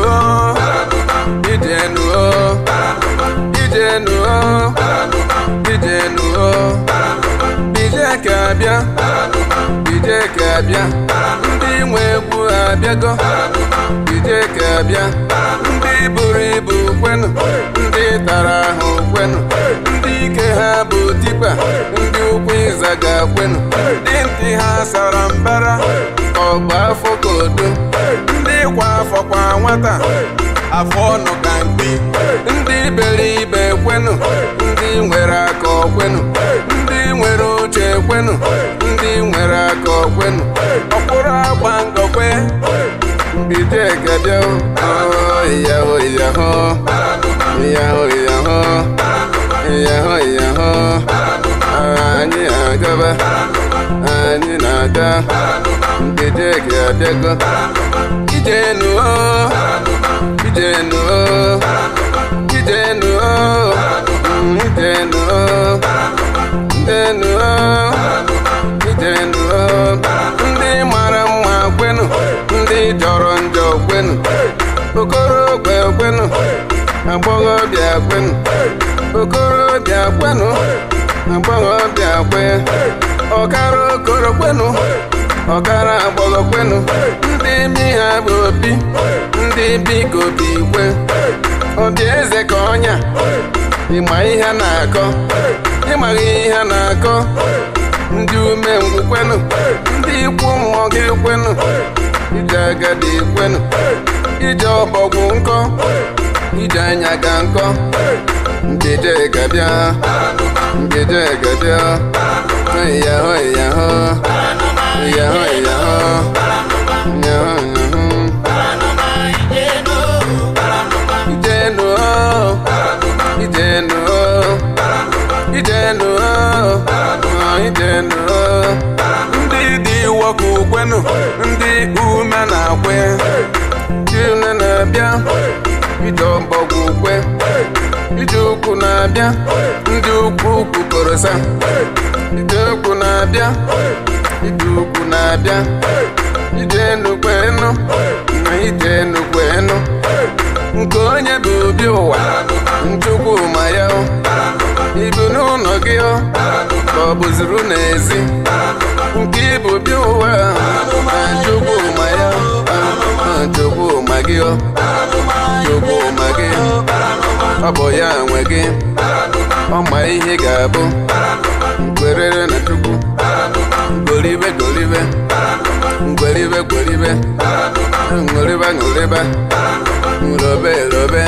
o, ijenu o, ijenu o, ijenu o. Ije ka abịa, ije ka abịa, ndị nwe egwu abịago. Ije ka abịa, ndị buru ibu kwenu, ndị tara ahụ kwenu, ndị ike ha bụ tipa, ndị ukwu ịzaga kwenu, ndị ntị ha sara mbara, ọgba afọ kodo, ndị kwa afọ kwa nwata, afọ ọnụ ka mkpi, ndị beribe kwenu, ndị nwere aka kwenu, ndị nwere uche kwenu, ndị nwere aka kwenu, ọkpụrụ agba ngọkwe. Ije ga-abịa o, yaho yaho, yaho yaho, yaho yaho. Anyị agaba, anyị na-aga, ije ga-abịago. Ijenu o, ijenu o, ijenu o, ijenu o, ijenu o, ijenu o. Ndị mara mma kwenu, ndị jọrọ njọ kwenu, okorobịa kwenu, agbọghọbịa kwenu, okorobịa kwenu, agbọghọbịa kwe, ọkara okoro kwenu, ọkara agbọghọ kwenu, ndị mi ha bụ opi, ndị biko bi kwe, obi eze ka ọnya, ịma ihe na-akọ, ịmaghị ihe na-akọ, ndị umengwụ kwenu, ndị ikwu mmụọ gị kwenu, ije agadi kwenu, ije ọbọgwụ nkọ, ije anya ga nkọ. Ije ga-abịa, ije ga-abịa, yaho yaho, yaho yaho, yaho yaho. Ijenu o, ijenu o, ijenu o, ijenu o. Ndị dị nwoke kwenu, ndị ume na-akwe, ndị ume na-abịa, ije ọbọgwụ kwe, ije ukwu na-abịa, ndị ukwu kwukọrọsa, ije ukwu na-abịa, ije ukwu na-abịa, ije enu kwenu, na ije enu kwenu. Nke onye bụ obi ụwa, nchukwu ma ya o, ibu n'ụlọ gị o, ka ọ bụziri n'ezi. Nke ibu bi ụwa, nchukwu ma ya o, nchukwu ma gị o, chukwu ma gị, ọ bụ ya nwe gị, ọ ma ihe ga-abụ. Nkwerere na chukwu, golibe golibe, ngweribe gweribe, ṅụrịba ṅụrịba, robe robe.